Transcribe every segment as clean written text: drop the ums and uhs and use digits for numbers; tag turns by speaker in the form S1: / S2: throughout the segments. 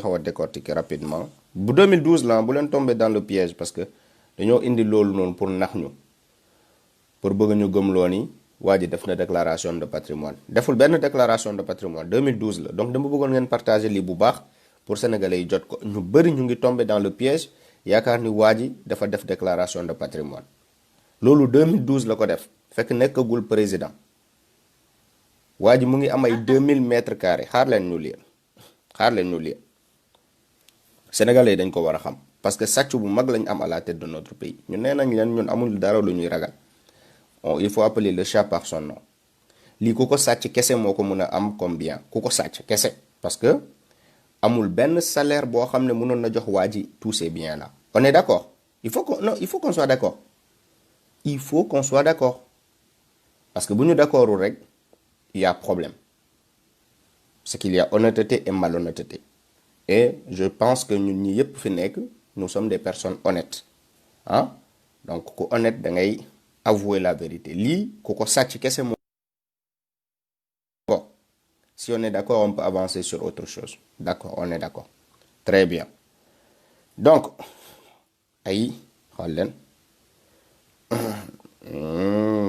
S1: xaw a décortiquer rapidement bu 2012 la bu leen tombé dans le piège parce que dañoo indi loolu noonu pour nax ñu pour bëgg ñu gëmloo ni waa ji def na déclaration de patrimoine deful benn déclaration de patrimoine 2012 la donc dama bëggoon ngeen partager lii bu baax pour sénégalais yi jot ko ñu bëri ñu ngi tombé dans le piège yaakaar ni waa ji dafa def déclaration de patrimoine loolu 2012 la ko def fekk nekkagul président waa ji mu ngi am ay 2000 mètres carrés xaar leen ñu lire sénégalais yi dañ ko war a xam parce que sàcc bu mag lañ am à la tête de notre pays ñu nee nañ leen ñun amul dara lu ñuy ragal il faut appeler le chat par son nom lii ku ko sàcc kese moo ko mën a am comme bien ku ko sàcc kese parce que amul benn salaire boo xam ne mënoon na jox waa ji tous ces biens là on est d'accord il faut qu'on soit d'accord il faut qu'on soit d'accord parce que bu ñu d'accordul rek il y a problème c'est qu'il y a honnêteté et malhonnêteté et je pense que ñun ñi yépp fi nekk nous sommes des personnes honnêtes ah donc ku honnête da ngay avouer la vérité lii ku ko sàcc kese moo bon si on est d'accord on peut avancer sur autre chose d'accord on est d'accord très bien donc ay xool leen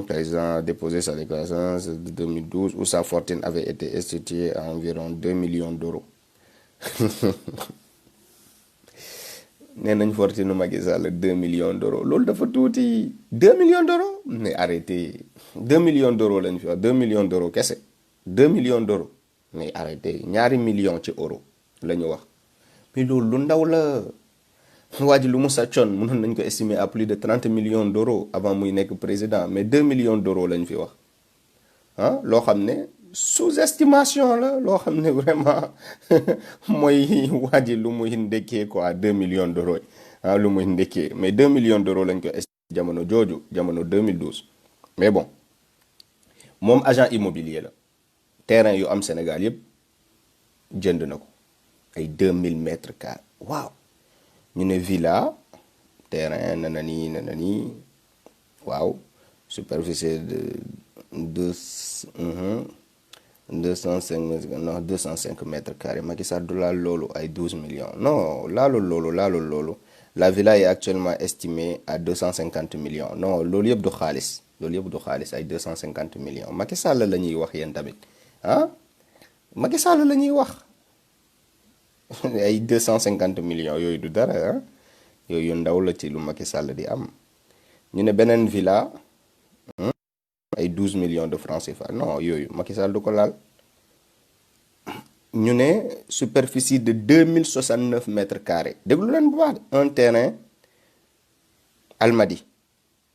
S1: président a déposé sa déclaration de 2012 où sa fortune avait été estimée à environ 2 millions d'euros nee nañ fortune Macky Sall 2 millions d'euros loolu dafa tuuti 2 millions d'euros mais arrêtez 2 millions d'euros lañ fi wax 2 millions d'euros kese 2 millions d'euros mais arrêtez ñaari millions ci euro la ñu wax mais loolu lu ndaw la waa ji lu mu sàccoon mënoon nañ ko estimer à plus de 30 millions d'euros avant muy nekk président mais 2 millions d'euros lañ fi wax ah loo xam ne sous-estimation la loo xam ne vraiment mooy waa ji lu muy ndekkee quoi 2 millions d'euros ah lu muy ndekkee mais 2 millions d'euros lañ ko estimé jamono jooju jamono 2012 mais bon moom agent immobilier la terrain yu am Sénégal yépp jënd na ko ay 2000 mètres carrés waaw ñu ne villa terrain nana nii waaw superficie de 205 mètres carrés Macky Sall du laal loolu ay 12 millions non laalul loolu la villa est actuellement estimée à 250 millions non loolu yëpp du xaalis ay 250 millions Macky Sall la ñuy wax yéen tamit ah Macky Sall la ñuy wax ay 250 millions yooyu du dara ah yooyu ndaw la ci lu Macky Sall di am ñu ne beneen villa ay 12 millions de francs CFA non yooyu Macky Sall du ko laal ñu ne superficie de 2069 mètres carrés déglu leen bu baax un terrain Almadies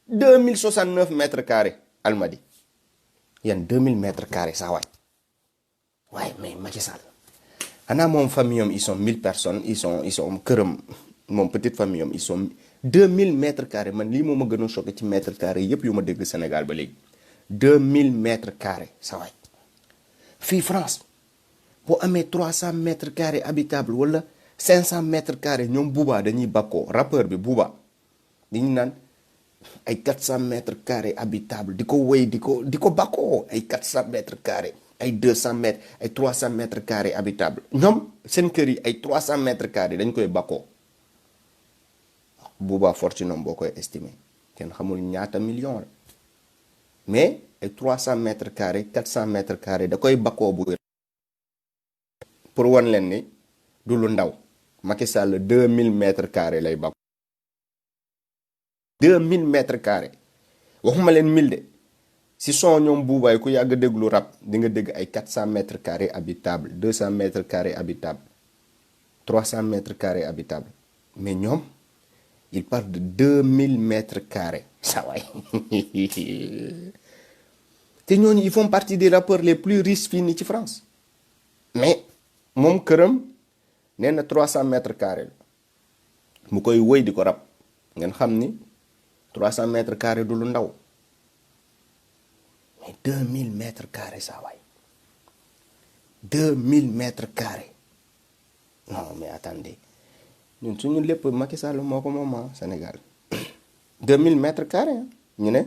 S1: 2069 mètres carrés Almadies yan 2000 mètres carrés saa waaye mais Macky Sall xanaa moom famille am ils sont 1000 personnes ils sont këram moom petite famille am ils sont 2000 mètres carrés man lii moo ma gën a choqué ci mètres carrés yépp yu ma dégg Sénégal ba léegi 2000 mètres carrés sa waay fii France boo amee 300 mètres carrés habitable wala 500 mètres carrés ñoom Booba dañuy bakkoo rappeur bi Booba dañuy naan ay 400 mètres carrés habitable di ko wéy di ko bakkoo ay 400 mètres carrés ay 200 mètres ay 300 mètres carrés habitable ñoom seen kër yi ay 300 mètres carrés dañ koy bakkoo Booba fortune am boo koy estimé kenn xamul ñaata million la mais ay 300 mètres carrés 400 mètres carrés da koy bakkoo bu pour wan leen ni du lu ndaw Macky Sall 2000 mètres carrés lay bakkoo 2000 mètres carrés waxuma leen 1000 de si son ñoom buubaay ku yàgg déglu rap di nga dégg ay 400 mètres carrés habitable 200 mètres carrés habitable 300 mètres carrés habitable mais ñoom il parle de 2000 mètres carrés ça waay te ñooñu ils font partie des rappeurs les plus riches fii nii ci France mais moom këram nee na 300 mètres carrés la mu koy wëy di ko rap ngeen xam ni 300 mètres carrés du lu ndaw mais 2000 mètres carrés saa waay 2000 mètres carrés non mais attendez ñun suñu lépp Macky Sall moo ko moom Sénégal 2000 mètres carrés ñu ne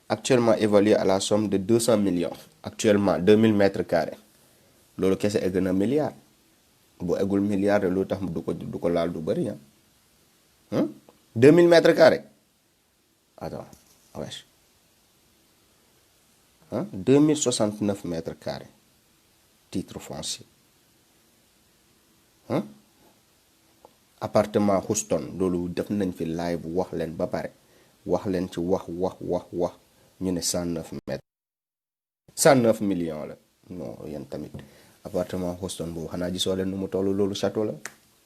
S1: actuellement évalué à la somme de 200 millions actuellement 2000 mètres carrés loolu kese egg na milliard bu eggul milliard lu tax du ko laal du bëri ah. 2000 mètres carrés attends wesh 2069 mètres carrés titre foncier appartement Houston loolu def nañ fi live wax leen ba pare wax leen ci wax ñu ne 109 mètres 109 millions la non yéen tamit appartement Houston boobu xanaa gisoo leen nu mu toll loolu château la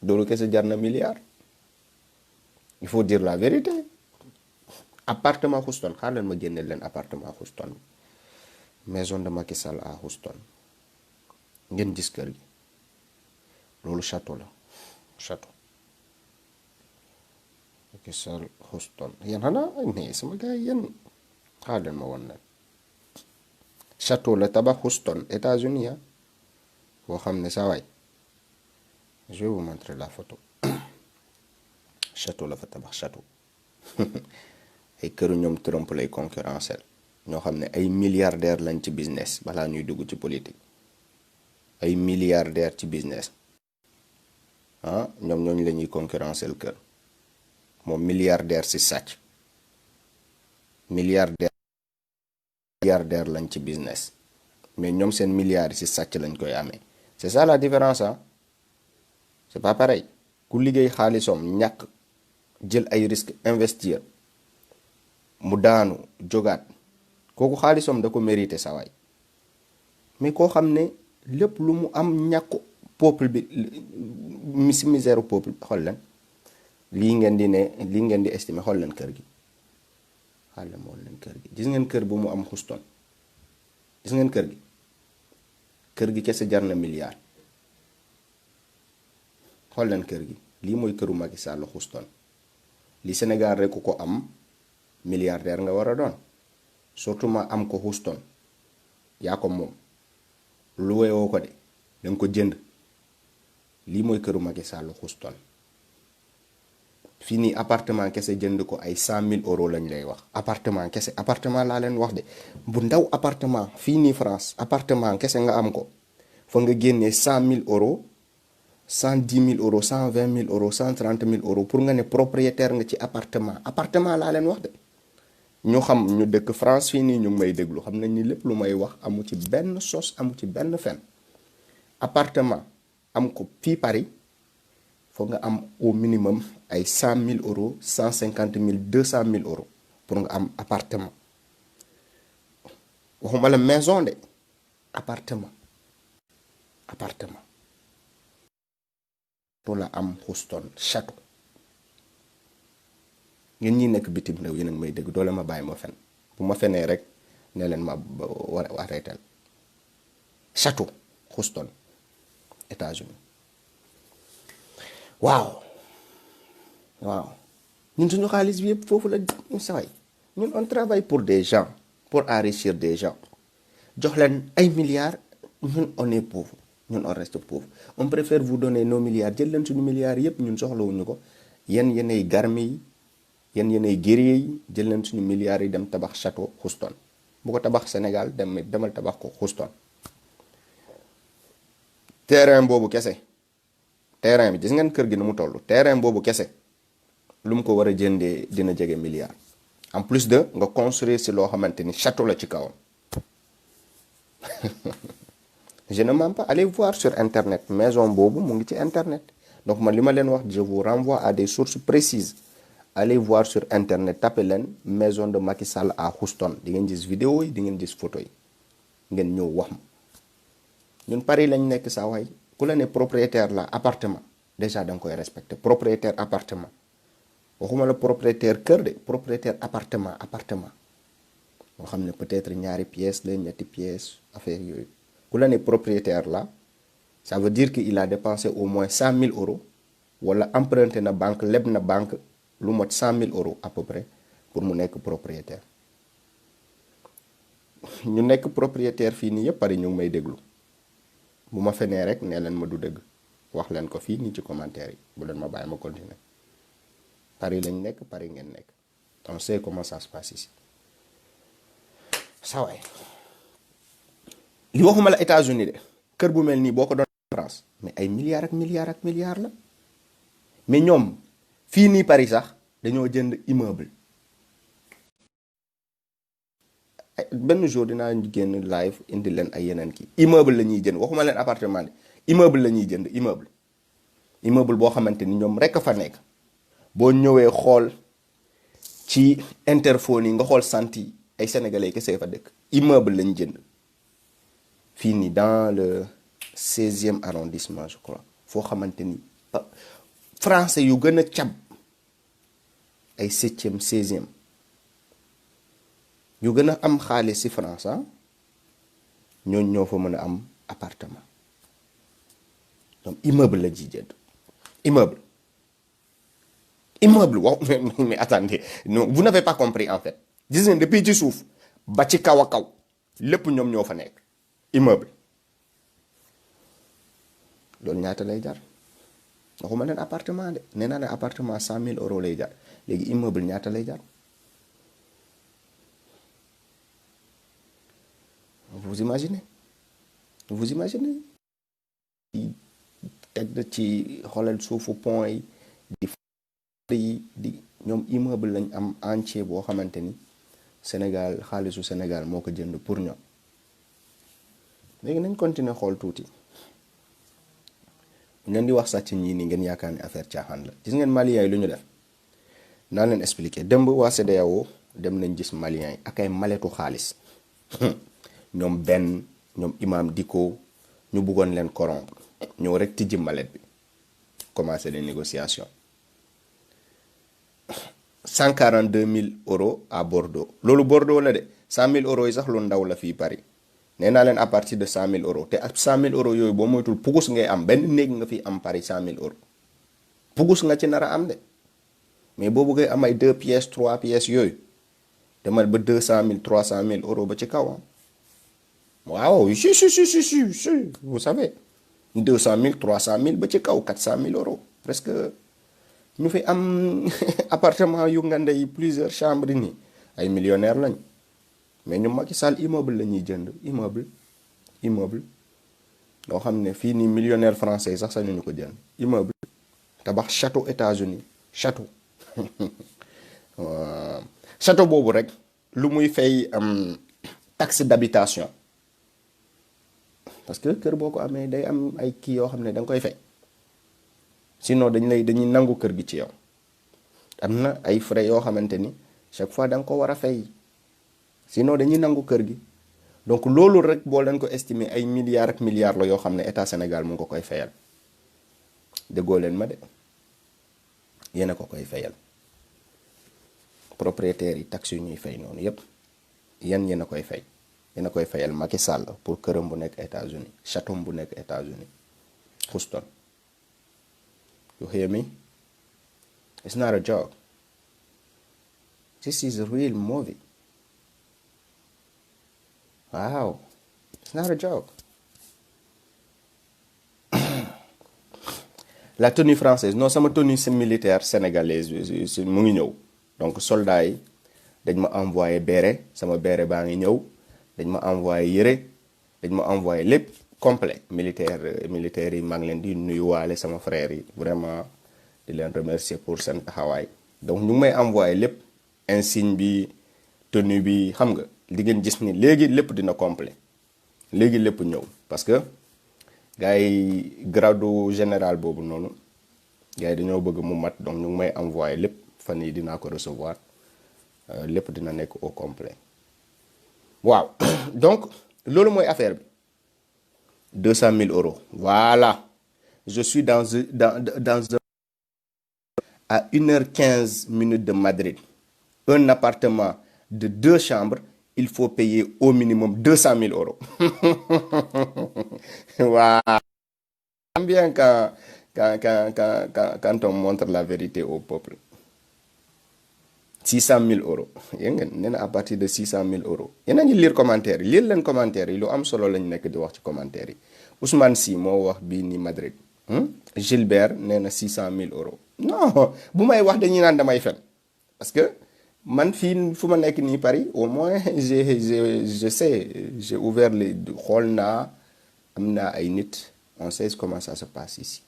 S1: loolu kese jar na milliard il faut dire la vérité appartement Houston xaar leen ma génneel leen appartement Houston maison de Macky Sall à Houston ngeen gis kër gi loolu château la château Macky Sall Houston yéen xanaa ne sama gars yi yéen xaar leen ma woon leen château la tabax Houston États-Unis boo xam ne saa waay je vais vous montrer la photo château la fa tabax château ay këru ñoom Trump lay concurrencel ñoo xam ne ay milliardaire lañ ci business balaa ñuy dugg ci politique ay milliardaire ci business ñoom ñooñu la ñuy concurrencel kër moom milliardaire ci sàcc milliardaire lañ ci business mais ñoom seen milliards yi ci sàcc lañ koy amee c'est ça la différence c'est pas pareil ku liggéey xaalisom ñàkk jël ay risques investir mu daanu jógaat kooku xaalisom da ko mérité sa waay mais koo xam ne lépp lu mu am ñàkk peuple bi si misère peuple bi xool leen lii ngeen di estimer xool leen kër gi xool leen mool leen kër gi gis ngeen kër bu mu am Houston gis ngeen kër gi kese jar na milliard xool leen kër gi lii mooy këru Macky Sall Houston li Sénégal rek ku ko am milliardaire nga war a doon surtout ma am ko Houston yaa ko moom lu weyoo ko de danga ko jënd lii mooy këru Macky Sall Houston fii nii appartement kese jënd ko ay 100 000 euros lañ lay wax appartement kese appartement laa leen wax de bu ndaw appartement fii nii France appartement kese nga am ko fa nga génnee 100 000 euros 110 000 euros 120 000 euros 130 000 euros pour nga ne propriétaire nga ci appartement laa leen wax de ñu xam ñu dëkk France fii nii ñu ngi may déglu xam nañ ni lépp lu may wax amu ci benn sos amu ci benn fen appartement am ko fii Paris foog nga am au minimum ay 100 000 euros 150 000 200 000 euros pour nga am appartement waxuma la maison de appartement to la am Houston château ngeen ñi nekk bitim réew yéen a ngi may dégg doole ma bàyyi ma fen bu ma fenee rek ne leen ma war a arrêter château Houston États-Unis waaw ñun suñu xaalis bi yëpp foofu la saway ñun on travaille pour des gens pour enrichir des gens jox leen ay milliards ñun on est pauvre ñun on reste pauvre on préfère vous donner nos milliards jël leen suñu milliards yëpp ñun soxlawuñu ko yéenay garmi yi yéenay guerrier yi jël leen suñu milliards yi dem tabax château Houston bu ko tabax Sénégal demal tabax ko Houston terrain boobu kese terrain bi gis ngeen kër gi nu mu toll terrain boobu kese lu mu ko war a jëndee dina jege milliard en plus de nga construire si loo xamante ni château la ci kawam je ne mens pas allez voir sur internet maison boobu mu ngi ci internet donc man li ma leen wax je vous renvoie à des sources précises allez voir sur internet tapez leen maison de Macky Sall à Houston di ngeen gis vidéo yi di ngeen gis photo yi ngeen ñëw wax ma ñun Paris lañ nekk saa waay ku la ne propriétaire la appartement déjà da nga koy respecter propriétaire appartement waxuma la propriétaire kër de propriétaire appartement moo xam ne peut-être ñaari pièces la ñetti pièces affaire yooyu ku la ne propriétaire la ça veut dire que il a dépensé au moins 100 000 euros wala emprunté na banque leb na banque lu mot 100 000 euros à peu près pour mu nekk propriétaire ñu nekk propriétaire fii nii yëpp Paris ñu ngi may déglu bu ma fenee rek nee leen ma du dëgg wax leen ko fii nii ci commentaire yi bu leen ma bàyyi ma continuer Paris lañ nekk Paris ngeen nekk on sait comment ça se passe ici sawaay li waxuma la États-Unis de kër bu mel nii boo ko doon France mais ay milliards ak milliards ak milliards la. mais ñoom fii nii Paris sax dañoo jënd immeuble. benn jour dinaa génn live indi leen ay yeneen kii immeuble la ñuy jënd waxuma leen appartement de immeuble la ñuy jënd immeuble boo xamante ni ñoom rekk a fa nekk. boo ñëwee xool ci interphone yi nga xool sant yi ay sénégalais kese fa dëkk immeuble lañ jënd fii nii dans le 16e arrondissement je crois foo xamante ni français yu gën a cab ay 7e 16e yu gën a am xaalis ci France ñooñ ñoo fa mën a am appartement donc immeuble la ji jënd immeuble waaw mais attendez non vous n'avez pas compris en fait gis ngeen depuis ci suuf ba ci kaw a kaw lépp ñoom ñoo fa nekk immeuble loolu ñaata lay jar waxuma leen appartement de nee naa ne appartement 100 000 euros lay jar léegi immeuble ñaata lay jar vous imaginez teg na ci xoolal suufu pont yi di ñoom immeuble lañ am entier boo xamante ni Sénégal xaalisu Sénégal moo ko jënd pour ñoom léegi nañ continuer xool tuuti ngeen di wax sàcc ñii ni ngeen yaakaar ne affaire caaxaan la gis ngeen maliens yi lu ñu def naa leen expliquer démb waa CEDEAO dem nañ gis maliens yi ak ay maletu xaalis ñoom benn ñoom imam Dicko ñu bëggoon leen corrompre ñëw rek tijji malet bi commencé les négociations 142 000 euros à Bordeaux loolu Bordeaux la de 100 000 euros yi sax lu ndaw la fii Paris nee naa leen à partir de 100 000 euros te ak 100 000 euros yooyu boo moytul pugus ngay am benn néeg nga fi am Paris 100 000 euros pugus nga ci nar a am de mais boo bëggee am ay 2 pièces 3 pièces yooyu demal ba 200 000 300 000 euros ba ci kaw waaw si vous savez 200 000 300 000 ba ci kaw 400 000 euros presque ñu fi am appartement yu ngande yi plusieurs chambres nii ay millionnaires lañ mais ñu Macky Sall immeuble la ñuy jënd immeuble loo xam ne fii nii millionnaire français sax sañu ñu ko jënd immeuble tabax château États-Unis château château boobu rek lu muy fay taxe d'habitation parce que kër boo ko amee day am ay kii yoo xam ne da nga koy fay sinon dañuy nangu kër gi ci yow am na ay frais yoo xamante ni chaque fois da nga ko war a fay sinon dañuy nangu kër gi donc loolu rek boo leen ko estimer ay milliards ak milliards la yoo xam ne état Sénégal mu ngi ko koy fayal déggoo leen ma de yéen a ko koy fayal propriétaires yi taxes yu ñuy fay noonu yépp yéen a koy fay yéen a koy fayal Macky Sall pour këram bu nekk États-Unis château bu nekk États-Unis Houston. You hear me? It's not a joke. This is a real movie. Wow. It's not a joke. La tenue française non sama tenue militaire sénégalaise mu ngi ñëw donc soldats yi dañ ma envoyé béret sama béret baa ngi ñëw dañ ma envoyé yére dañ ma envoyé lépp complet militaire yi maa ngi leen di nuyuwaale sama frère yi vraiment di leen remercier pour seen taxawaay donc ñu ngi may envoyé lépp insigne bi tenue bi xam nga di ngeen gis ni léegi lépp dina complet léegi lépp ñëw parce que gars yi grade général boobu noonu gars yi dañoo bëgg mu mat donc ñu ngi may envoyé lépp fan yi dinaa ko recevoir lépp dina nekk au complet waaw donc loolu mooy affaire bi 200 000 euros voilà je suis dans à 1h15 de Madrid un appartement de 2 chambres il faut payer au minimum 200 000 euros waaw j'aime bien quand on montre la vérité au peuple 600 000 euros yéen ngeen nee na à partir de 600 000 euros yéen a ngi lire commentaire yi lire leen commentaire yi lu am solo lañ nekk di wax ci commentaire yi Ousmane Sy moo wax bii ni Madrid Gilbert nee na 600 000 euros non bu may wax dañuy naan damay fen parce que man fii fu ma nekk nii Paris au moins je sais j'ai ouvert les xool naa am naa ay nit on sait comment ça se passe ici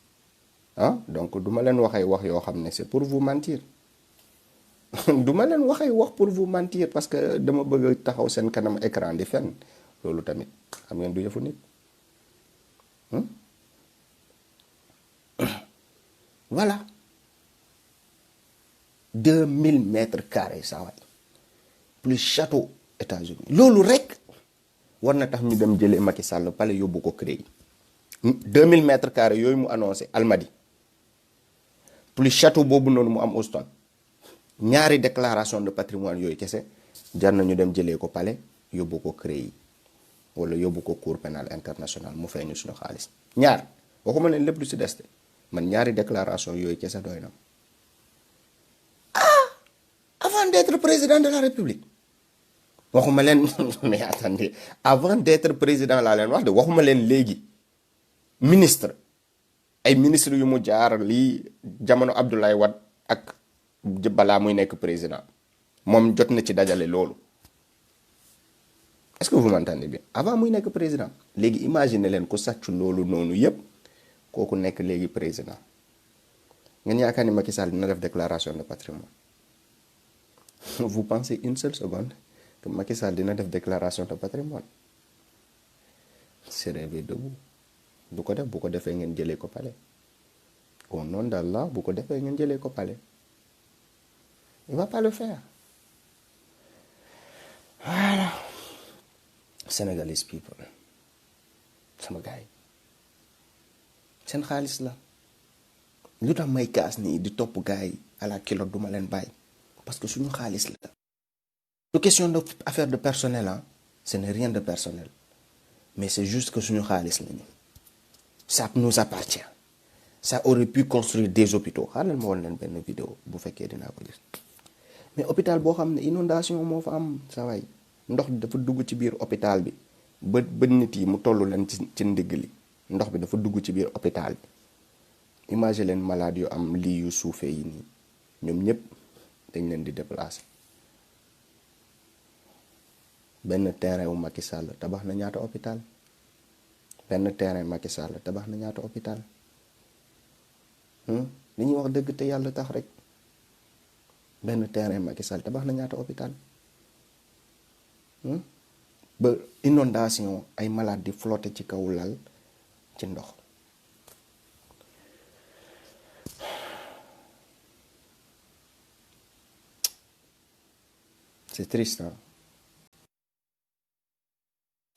S1: ah donc du ma leen waxee wax yoo xam ne c'est pour vous mentir du ma leen waxee wax pour vous mentir parce que dama bëgg a taxaw seen kanam écran di fenn loolu tamit xam ngeen du yëfu nit voilà 2000 mètres carrés saa waay plus château États-Unis loolu rek war na tax ñu dem jëlee Macky Sall palais yóbbu ko CREI 2000 mètres carrés yooyu mu annoncé Almadi plus château boobu noonu mu am Houston ñaari déclaration de patrimoine yooyu kese jar nañu dem jëlee ko palais yóbbu ko CREI wala yóbbu ko cour pénal international mu feeñu suñu xaalis ñaar waxuma leen lépp lu ci des de man ñaari déclaration yooyu kese doy na avant d'être président de la République waxuma leen mais attendez avant d'être président laa leen wax de waxuma leen léegi ministre ay ministre yu mu jaar lii jamono Abdoulaye Wade ak balaa muy nekk président moom jot na ci dajale loolu est-ce que vous m'entendez bien avant muy nekk président léegi imagine leen ku sàcc loolu noonu yépp kooku nekk léegi président ngeen yaakaar ni Macky Sall dina def déclaration de patrimoine vous pensez une seule seconde que Macky Sall dina def déclaration de patrimoine c'est rêvé debout du ko def bu ko defee ngeen jëlee ko palais au nom d'Allah bu ko defee ngeen jëlee ko palais il va pas le faire voilà Senegalese people sama gars yi seen xaalis la lu tax may kaas nii di topp gars yi à la kilote duma leen bàyyi parce que suñu xaalis la du question de affaire de personnel ah ce n'est rien de personnel mais c'est juste que suñu xaalis la ñu ça nous appartient ça aurait pu construire des hôpitaux xaaral ma woon leen benn vidéo bu fekkee dinaa ko gis mais hôpital boo xam ne inondation moo fa am sa waay ndox dafa dugg ci biir hôpital bi ba nit yi mu tollu leen ci ndigg li ndox bi dafa dugg ci biir hôpital bi imagine leen malade yu am lii yu suufee yi nii ñoom ñëpp dañ leen di déplacer benn terrain wu Macky Sall tabax na ñaata hôpital benn terrain Macky Sall tabax na ñaata hôpital li ñuy wax dëgg te yàlla tax rek benn terrain Macky Sall tabax na ñaata hôpital ba inondation ay malade di flotter ci kaw lal ci ndox c'est triste hein?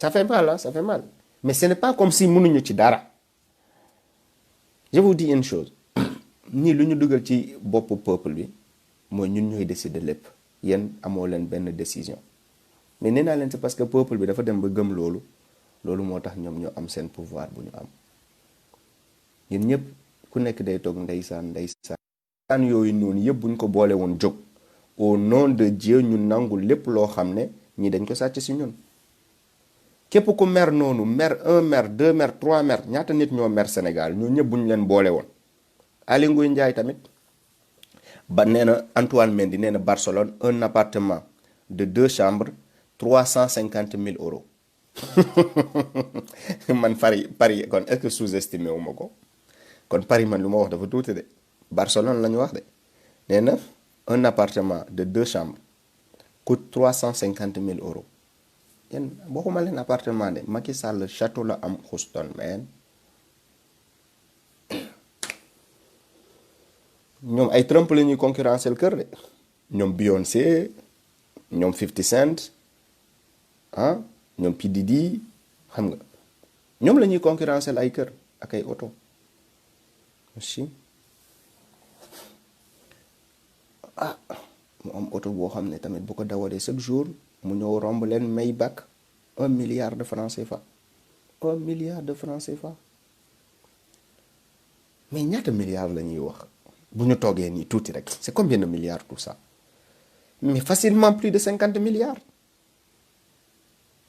S1: Ça fait mal hein? Ça fait mal mais ce n'est pas comme si mënuñu ci dara je vous dis une chose ñii lu ñu dugal ci boppu peuple bi mooy ñun ñooy décider lépp yéen amoo leen benn décision mais nee naa leen c'est parce que peuple bi dafa dem ba gëm loolu moo tax ñoom ñoo am seen pouvoir bu ñu am yéen ñëpp ku nekk day toog ndeysaan yooyu noonu yëpp bu ñu ko boole woon jóg au nom de Dieu ñu nangu lépp loo xam ne ñii dañ ko sàcc si ñun képp ku mer noonu mer 1 mer 2 mer 3 mer ñaata nit ñoo mer Sénégal ñoo ñëpp bu ñu leen boole woon Aly Ngouille Ndiaye tamit ba nee na Antoine Mendy nee na Barcelone un appartement de 2 chambres 350 000 euros man Paris kon est-ce que sous-estimé wu ma ko kon Paris man lu ma wax dafa tuuti de Barcelone la ñu wax de nee na un appartement de 2 chambres coûte 350 000 euros yéen waxuma leen appartement de Macky Sall château la am Houston man ñoom ay Trump la ñuy concurrencer kër de ñoom Beyoncé ñoom 50 Cent ah ñoom P Diddy xam nga ñoom la ñuy concurrencer ay kër ak ay oto aussi mu am oto boo xam ne tamit bu ko dawalee chaque jour mu ñëw romb leen Maybach 1 milliard de francs CFA 1 milliard de francs CFA mais ñaata milliards la ñuy wax bu ñu toogee nii tuuti rek c'est combien de milliards tout ça mais facilement plus de 50 milliards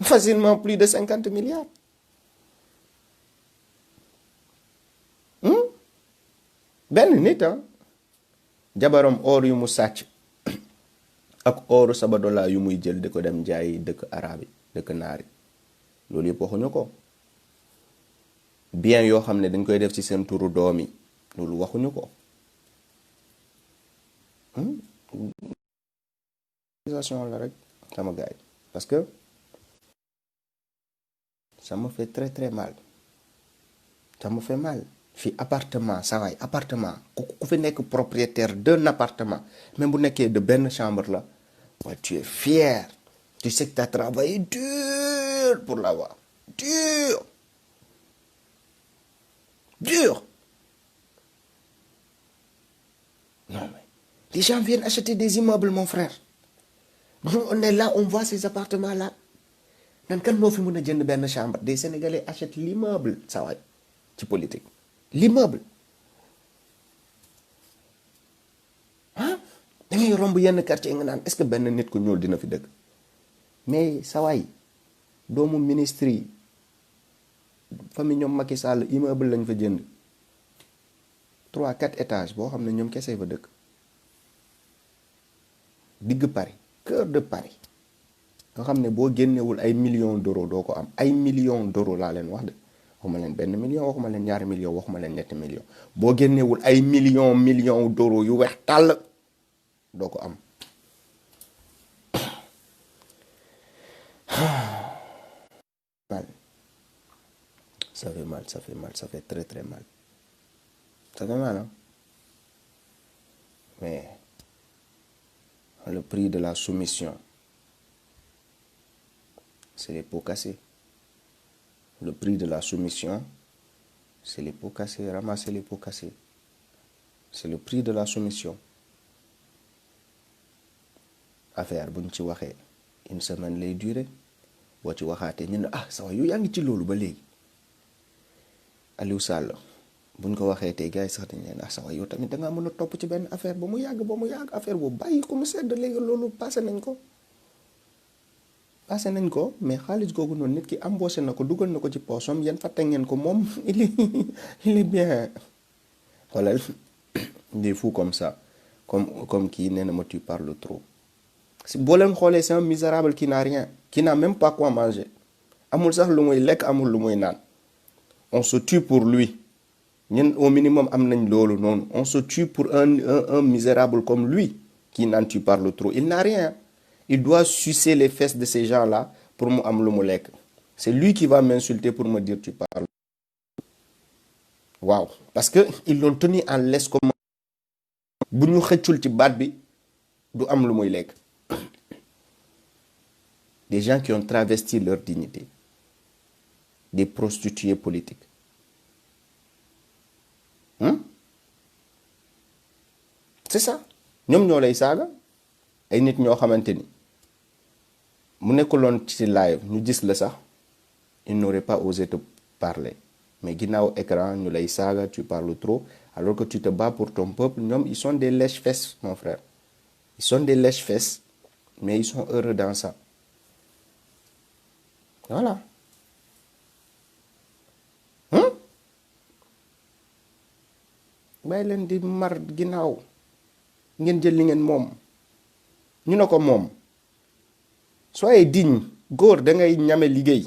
S1: facilement plus de 50 milliards benn nit jabaram or yu mu sàcc ak oru Sabadola yu muy jël di ko dem jaay dëkk arabe yi dëkk naari loolu yëpp waxuñu ko bien yoo xam ne dañ koy def ci seen turu doom yi loolu waxuñu ko. Organisation la rek sama gars yi parce que ça me fait très très mal ça me fait mal. fii appartement saa waay appartement ku fi nekk propriétaire d'un appartement même bu nekkee de benn chambre la waaye tu es fier tu sais que tu as travaillé dur pour l'avoir dur non mais les gens viennent acheter des immeubles mon frère nous on est là on voit ces appartements là nan kan moo fi mën a jënd benn chambre des Sénégalais achètent l'immeuble saa waay ci politique l'immeuble ah da ngay romb yenn quartier nga naan est-ce que benn nit ku ñuul dina fi dëkk mais saa waay doomu ministre yi famille ñoom Macky Sall immeuble lañ fa jënd 3-4 étages boo xam ne ñoom kese fa dëkk digg Paris cœur de Paris nga xam ne boo génnewul ay millions d'euros doo ko am ay millions d'euros laa leen wax de waxuma leen benn million waxuma leen ñaari million waxuma leen ñetti million boo génnewul ay millions d'euros yu weex tàll doo ko am mal ça fait mal ça fait mal ça fait très très mal ça fait mal hein mais le prix de la soumission c'est les pots cassés. Le prix de la soumission, c'est les pots cassés, ramasser les pots cassés. C'est le prix de la soumission. Affaire bu ñu ci waxee une semaine lay durer boo ci waxaatee ñu ne ah sax yow yaa ngi ci loolu ba léegi Aliou Sall bu ñu ko waxee tey gars yi sax dañ leen ah sax yow tamit da ngaa mën a topp ci benn affaire ba mu yàgg affaire boobu bàyyi ko mu sedd léegi loolu passé nañ ko mais xaalis googu noonu nit ki embauché na ko dugal na ko ci poosam yéen fàtte ngeen ko moom il est bien xoolal des fous comme ça comme kii nee na ma tu parles trop si boo leen xoolee c'est un misérable qui n'a rien qui n'a même pas quoi manger amul sax lu muy lekk amul lu muy naan on se tue pour lui ñun au minimum am nañ loolu noonu on se tue pour un misérable comme lui qui naan tu parles trop il n'a rien. Il doit sucer les fesses de ces gens-là pour mu am lu mu lekk c'est lui qui va m'insulter pour me dire tu parles waaw parce que ils l'ont tenu en laisse comme bu ñu xëccul ci baat bi du am lu muy lekk des gens qui ont travesti leur dignité des prostituées politiques c'est ça ñoom ñoo lay saaga ay nit ñoo xamante ni mu nekkuloon ci live ñu gis la sax il n'aurait pas osé te parler mais ginnaaw écran ñu lay saaga tu parles trop alors que tu te bats pour ton peuple ñoom ils sont des lèche-fesses mon frère ils sont des lèche-fesses mais ils sont heureux dans ça voilà bàyyi leen di mar ginnaaw ngeen jël li ngeen moom ñu ne ko moom soyez digne góor da ngay ñame liggéey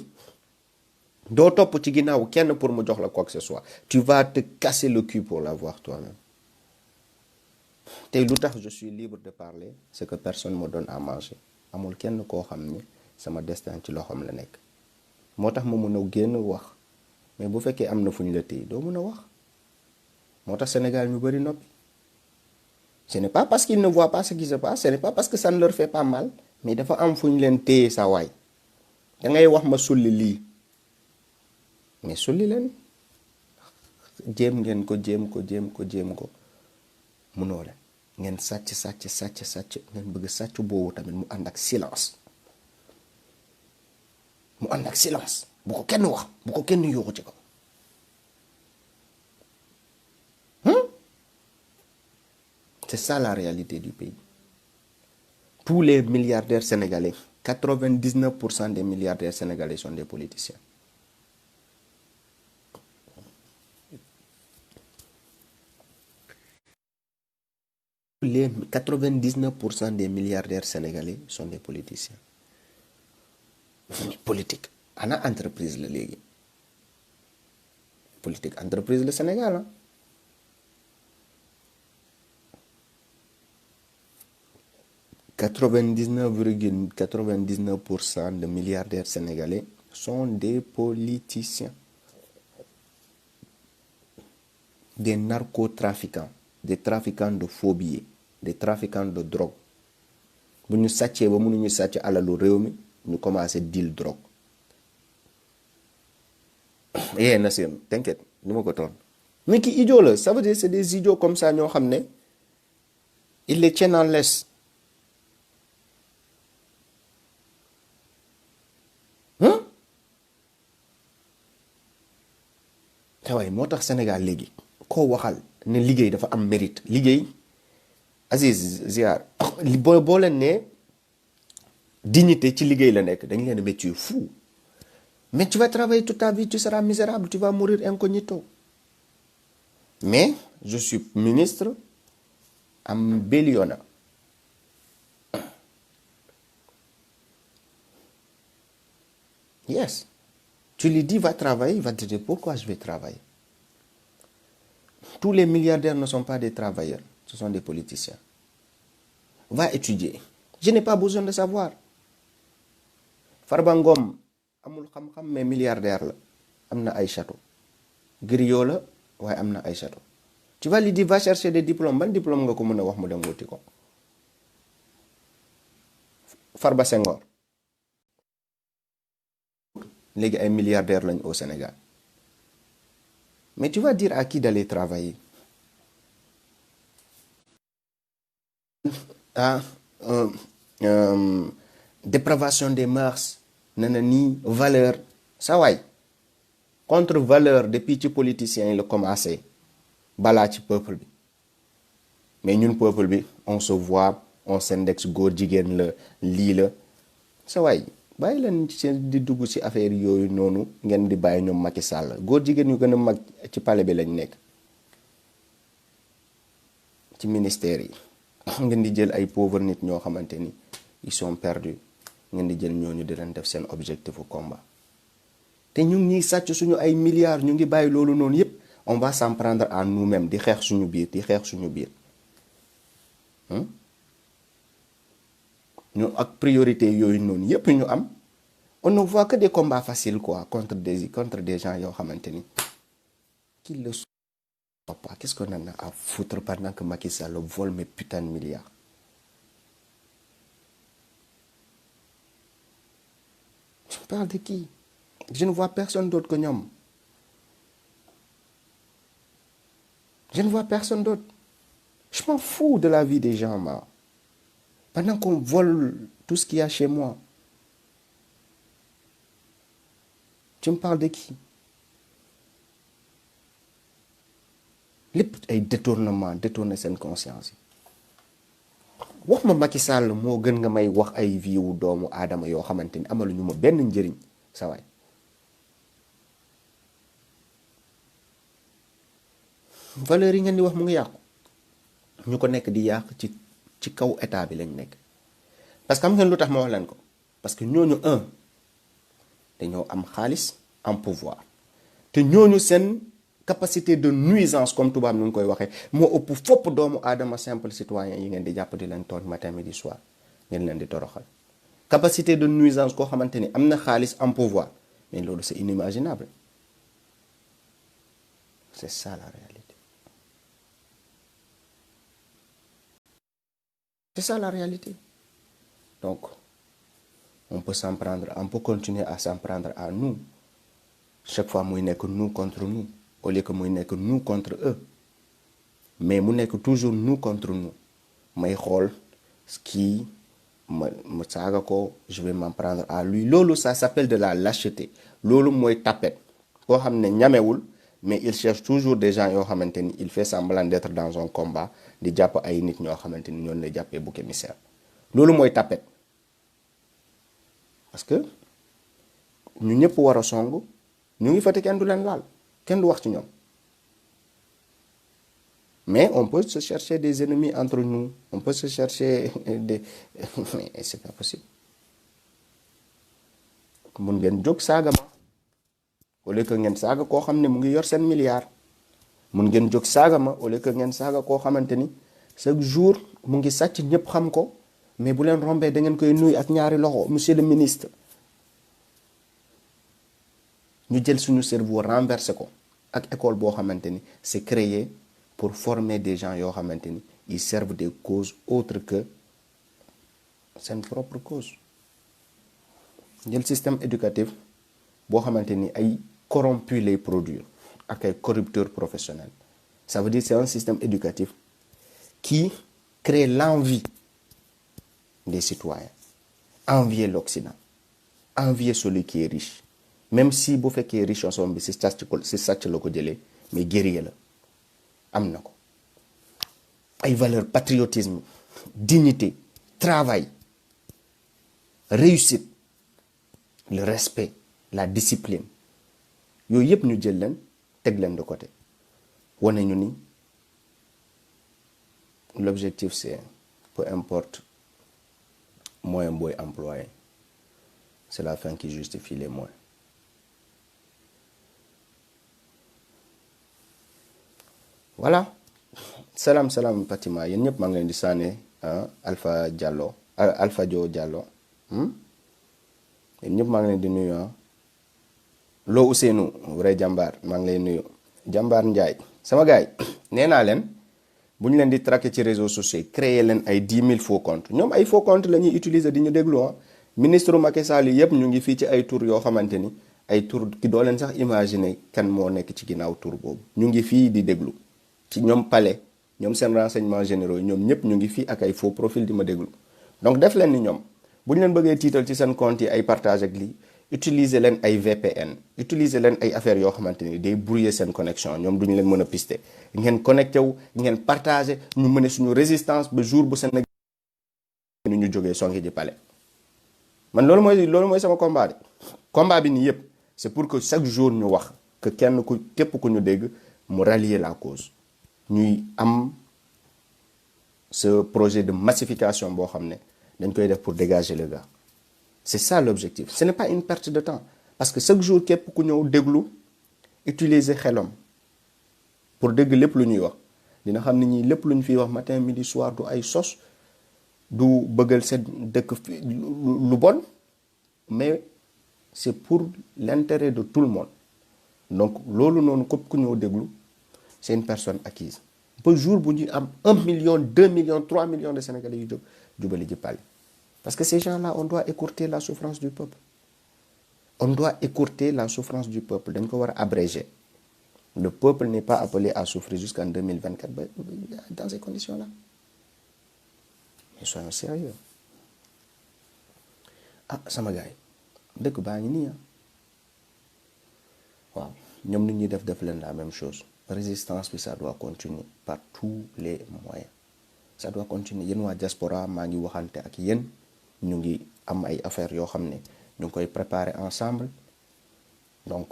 S1: doo topp ci ginnaaw kenn pour mu jox la quoi que ce soit tu vas te casser le cul pour l'avoir toi-même tey lu tax je suis libre de parler c'est que personne me donne à manger amul kenn koo xam ni sama destin ci loxoom la nekk moo tax ma mën a génn wax mais bu fekkee am na fu ñu la téye doo mën a wax moo tax Sénégal ñu bari noppi ce n'est pas parce qu'ils ne voient pas ce qui se passe ce n'est pas parce que ça ne leur fait pas mal mais dafa am fu ñu leen téye sa waay da ngay wax ma sulli lii mais sulli leen jéem ngeen ko jéem ko munoo leen ngeen sàcc ngeen bëgg sàcc boobu tamit mu ànd ak silence bu ko kenn wax bu ko kenn yuuxu ci ko c'est ça la réalité du pays tous les milliardaires sénégalais 99% des milliardaires sénégalais sont des politiciens les 99% des milliardaires sénégalais sont des politiciens politique ana entreprise la léegi politique entreprise le Sénégal hein. 99,99% de milliardaires sénégalais sont des politiciens, des narcotrafiquants, des trafiquants de faux billets, des trafiquants de drogue. bu ñu sàccee ba mënuñu sàcc alalu réew mi ñu commencé deal drogue. Nassim t'inquiète ni ma ko toon mais ki idiot la ça veut dire c'est des idiots comme ça ñoo xam ne ils les tiennent en laisse. te waaye moo tax Sénégal léegi koo waxal ne liggéey dafa am mérite liggéey Aziz Ziar boo leen ne dignité ci liggéey la nekk dañ leen a métier fou mais tu vas travailler toute ta vie tu seras misérable tu vas mourir incognito mais je suis ministre am billionnaire yes tu lui dis va travailler il va te dire pourquoi je vais travailler. Tous les milliardaires ne sont pas des travailleurs, ce sont des politiciens. Va étudier. Je n'ai pas besoin de savoir. Farba Ngom amul xam-xam mais milliardaire la am na ay château. Griot la waaye am na ay château. Tu vas lui dire va chercher des diplômes ban diplôme nga ko mën a wax mu dem wuti ko. Farba Senghor léegi ay milliardaires lañ au Sénégal. Mais tu vas dire à qui d'aller travailler? Dépravation des mœurs, nanani, valeur. Ça va. Contre valeur depuis que les politiciens ont commencé. Bala ci peuple bi. Mais ñun peuple bi, on se voit, on s'indexe góor jigéen la lii la. Ça va. Bàyyi leen ci di dugg ci affaire yooyu noonu ngeen di bàyyi ñoom Macky Sall góor jigéen yu gën a mag ci palais bi lañ nekk ci ministère yi ngeen di jël ay pauvre nit ñoo xamante ni ils sont perdus ngeen di jël ñooñu di leen def seen objectif au combat te ñu ngi ñuy sàcc suñu ay milliards ñu ngi bàyyi loolu noonu yépp on va s'en prendre à nous-mêmes di xeex suñu biir ñu ak priorité yooyu noonu yépp ñu am on ne voit que des combats faciles quoi contre des gens yoo xamante ni qui le sont pas. Qu'est-ce qu'on en a à foutre pendant que Macky Sall vole mes putains de milliards? Je parle de qui? Je ne vois personne d'autre que ñoom. Je ne vois personne d'autre. Je m'en fous de la vie des gens là. Pendant qu'on vole tout ce qu'il y a chez moi. Tu me parles de qui? lépp ay détourner seen conscience yi wax ma Macky Sall moo gën nga may wax ay vie wu doomu aadama yoo xamante ni amaluñu ma benn njëriñ sa waay valeurs yi ngeen di wax mu ngi yàqu ñu ko nekk di yàq ci kaw état bi lañ nekk parce que xam ngeen lu tax ma wax leen ko parce que ñooñu dañoo am xaalis am pouvoir te ñooñu seen capacité de nuisance comme tubaab nu ngi koy waxee moo ëpp fopp doomu aadama simple citoyen yi ngeen di jàpp di leen tooñ matin midi soir ngeen leen di toroxal capacité de nuisance koo xamante ni am na xaalis am pouvoir mais loolu c'est inimaginable c'est ça la réalité c'est ça la réalité donc on peut continuer à s'en prendre à nous chaque fois muy nekk nous contre nous au lieu que muy nekk nous contre eux mais mu nekk toujours nous contre nous may xool kii ma saaga ko je vais m'en prendre à lui loolu ça s'appelle de la lâcheté loolu mooy tapette koo xam ne ñamewul mais il cherche toujours des gens yoo xamante ni il fait semblant d'être dans un combat di jàpp ay nit ñoo xamante ni ñoonu lay jàppee bouc émissaire loolu mooy tapette parce que ñu ñëpp war a song ñu ngi fa te kenn du leen laal kenn du wax ci ñoom mais on peut se chercher des ennemis entre nous on peut se chercher des mais c'est pas possible mun ngeen jóg saaga ma au lieu que ngeen saaga koo xam ne mu ngi yor seen milliard. mun ngeen jóg saaga ma au lieu que ngeen saaga koo xamante ni chaque jour mu ngi sàcc ñëpp xam ko mais bu leen rombee da ngeen koy nuy ak ñaari loxo monsieur le ministre. ñu jël suñu cerveau renversé ko ak école boo xamante ni c'est créé pour former des gens yoo xamante ni ils servent des causes autres que seen propre cause. jël système éducatif boo xamante ni ay corrompus lay produire ak ay corrupteurs professionnels. Ça veut dire c'est un système éducatif qui crée l'envie des citoyens, envier l'Occident, envier celui qui est riche. Même si bu fekkee richesse bi si sàcc la ko jëlee mais guerrier la am na ko ay valeurs patriotisme dignité travail réussite le respect la discipline yooyu yëpp ñu jël leen teg leen de côté wane ñu ni l'objectif c'est peu importe moyen booy employé c'est la fin qui justifie les moyens. Voilà salaam Fatima yéen ñëpp maa ngi leen di sànne Alpha Diallo Alpha Diallo yéen ñëpp maa ngi leen di nuyu Lo Ousseynou vrai jàmbaar maa ngi lay nuyu jàmbaar Ndiaye sama gars yi nee naa leen bu ñu leen di traquer ci réseaux sociaux créer leen ay 10 000 faux comptes ñoom ay faux comptes la ñuy utiliser di ñu déglu ministre Macky Sall yi yëpp ñu ngi fii ci ay tour yoo xamante ni ay tour ki doo leen sax imaginer kan moo nekk ci ginnaaw tour boobu ñu ngi fii di déglu. ci ñoom palais ñoom seen renseignements généraux yi ñoom ñëpp ñu ngi fii ak ay faux profil di ma déglu donc def leen ni ñoom bu ñu leen bëggee tiital ci seen compte yi ay partage ak lii utiliser leen ay VPN utiliser leen ay affaires yoo xamante ni day brouiller seen connexion ñoom duñu leen mën a pister ngeen connecté wu ngeen partager ñu mën suñu résistance ba jour bu Sénégal ñu jógee songi ji palais man loolu mooy sama combat bi combat bi nii yëpp c'est pour que chaque jour ñu wax que kenn ku képp ku ñu dégg mu rallier la cause. ñuy am ce projet de massification boo xam ne dañ koy def pour dégager le gars c'est ça l'objectif ce n'est pas une perte de temps parce que chaque jour képp ku ñëw déglu utiliser xelam pour dégg lépp lu ñuy wax dina xam ne ñii lépp lu ñu fiy wax matin midi soir du ay sos du bëggal seen dëkk lu bon mais c'est pour l'intérêt de tout le monde donc loolu noonu képp ku ñëw déglu c'est une personne acquise ba jour bu ñuy am 1 million 2 millions 3 millions de Sénégalais yu jóg jubali ji palais parce que ces gens-là on doit écourter la souffrance du peuple on doit écourter la souffrance du peuple dañ ko war a abréger le peuple n'est pas appelé à souffrir jusqu'en 2024 ba dans ces conditions-là mais soyons sérieux sama gars yi dëkk baa ngi nii waaw ñoom nit ñuy def leen la même chose résistance bi ça doit continuer par tous les moyens ça doit continuer yéen waa diaspora maa ngi waxante ak yéen ñu ngi am ay affaires yoo xam ne ñu ngi koy préparer ensemble donc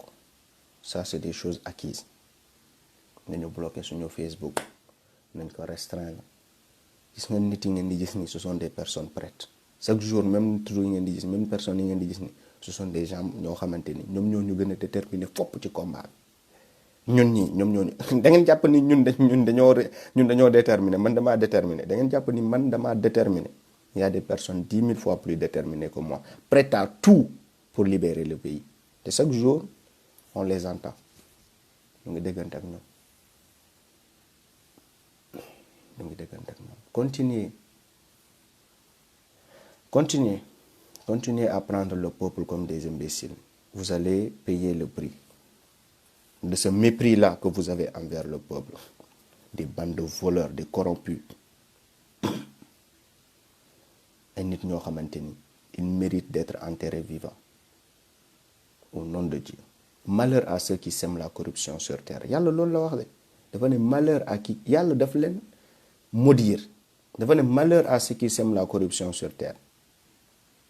S1: ça c'est des choses acquises nañu bloquer suñu Facebook nañ ko restreindre gis ngeen nit yi ngeen di gis ni ce sont des personnes prêtes chaque jour même toujours yi ngeen di gis même personnes yi ngeen di gis ni ce sont des gens ñoo xamante ni ñoom ñoo ñu gën a déterminer fopp ci combat bi ñun ñii ñoom ñoo ñu da ngeen jàpp ni ñun dañoo déterminer man damaa déterminer da ngeen jàpp ni man damaa déterminer il y a des personnes 10 000 fois plus déterminées que moi prêtes à tout pour libérer le pays te chaque jour on les entend ñu ngi déggante ak ñoom continuez à prendre le peuple comme des imbéciles vous allez payer le prix de ce mépris-là que vous avez envers le peuple des bandes de voleurs des corrompus ay nit ñoo xamante ni ils méritent d'être enterrés vivants au nom de Dieu malheur à ceux qui sèment la corruption sur terre yàlla loolu la wax de dafa ne malheur à qui yàlla daf leen maudire dafa ne malheur à ceux qui sèment la corruption sur terre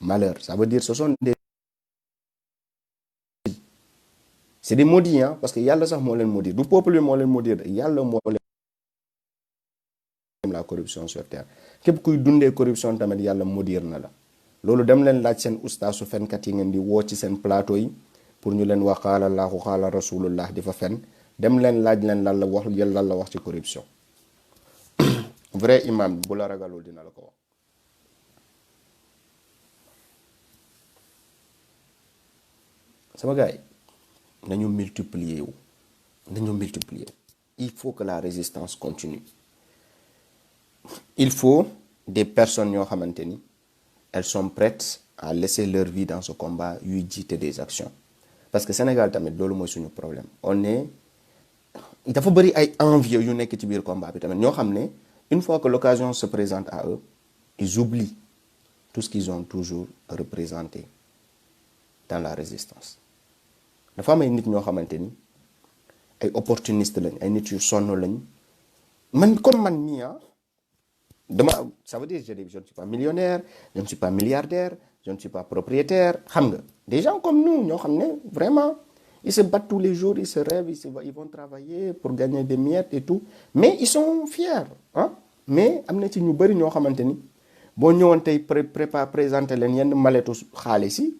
S1: malheur ça veut dire ce sont des c'est des maudits parce que yàlla sax moo leen maudire du peuple bi moo leen maudire yàlla moo leen la corruption sur terre képp kuy dundee corruption tamit yàlla maudire na la loolu dem leen laaj seen ustaasu fenkat yi ngeen di woo ci seen plateau yi pour ñu leen wax qaala Allahu qaala rasulullah di fa fen dem leen laaj leen lan la wax lan la wax ci corruption vrai imam bu la ragalul dina la ko wax. sama gars yi nañu multiplier wu il faut que la résistance continue. Il faut des personnes yoo xamante ni elles sont prêtes à laisser leur vie dans ce combat yuy jiite des actions parce que Sénégal tamit loolu mooy suñu problème on est dafa bëri ay envieux yu nekk ci biir combat bi tamit ñoo xam ne une fois que l'occasion se présente à eux ils oublient tout ce qu'ils ont toujours représenté dans la résistance. dafa am ay nit ñoo xamante ni ay opportuniste lañ ay nit yu sonn lañ man comme man nii ça veut dire je ne suis pas millionnaire je ne suis pas milliardaire je ne suis pas propriétaire xam nga des gens comme nous ñoo xam ne vraiment ils se battent tous les jours ils se rêvent ils vont travailler pour gagner des miettes et tout mais ils sont fiers mais am na ci ñu bëri ñoo xamante ni boo ñëwoon tey présenter leen yenn maletu xaalis yi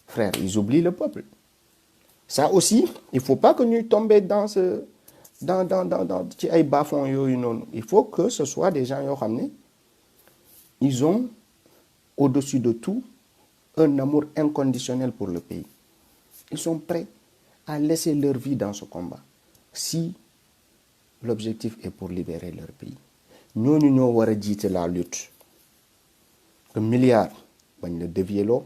S1: frère ils oublient le peuple. Ça aussi il faut pas que ñuy tomber dans ci ay bas-fonds yooyu noonu il faut que ce soit des gens yoo xam ne ils ont au-dessus de tout un amour inconditionnel pour le pays. Ils sont prêts à laisser leur vie dans ce combat si l'objectif est pour libérer leur pays. ñooñu ñoo war a jiite la lutte. Que milliard bañ la dévier loo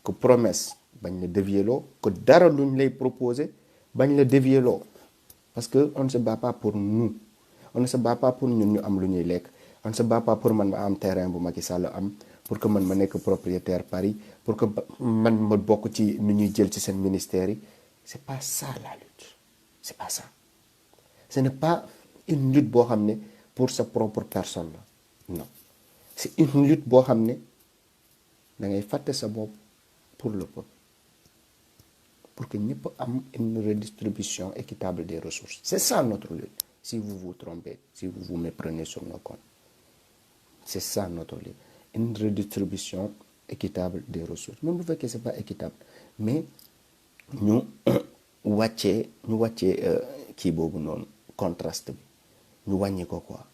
S1: que promesse bañ la dévier loo que dara luñ lay proposer bañ la dévier loo parce que on ne se bat pas pour nous on ne se bat pas pour ñun ñu am lu ñuy lekk on ne se bat pas pour man ma am terrain bu Macky Sall am pour que man ma nekk propriétaire Paris pour que man ma bokk ci nu ñuy jël ci seen ministère yi. C'est pas ça la lutte c'est pas ça ce n'est pas une lutte boo xam ne pour sa propre personne la non c'est une lutte boo xam ne da ngay fàtte sa bopp pour le peuple pour que ñëpp am une redistribution équitable des ressources. C'est ça notre lutte. Si vous vous trompez, si vous vous méprenez sur nos comptes, c'est ça notre lutte. Une redistribution équitable des ressources. Même bu fekkee c'est pas équitable mais ñu wàccee kii boobu noonu contraste bi ñu wàññi ko quoi.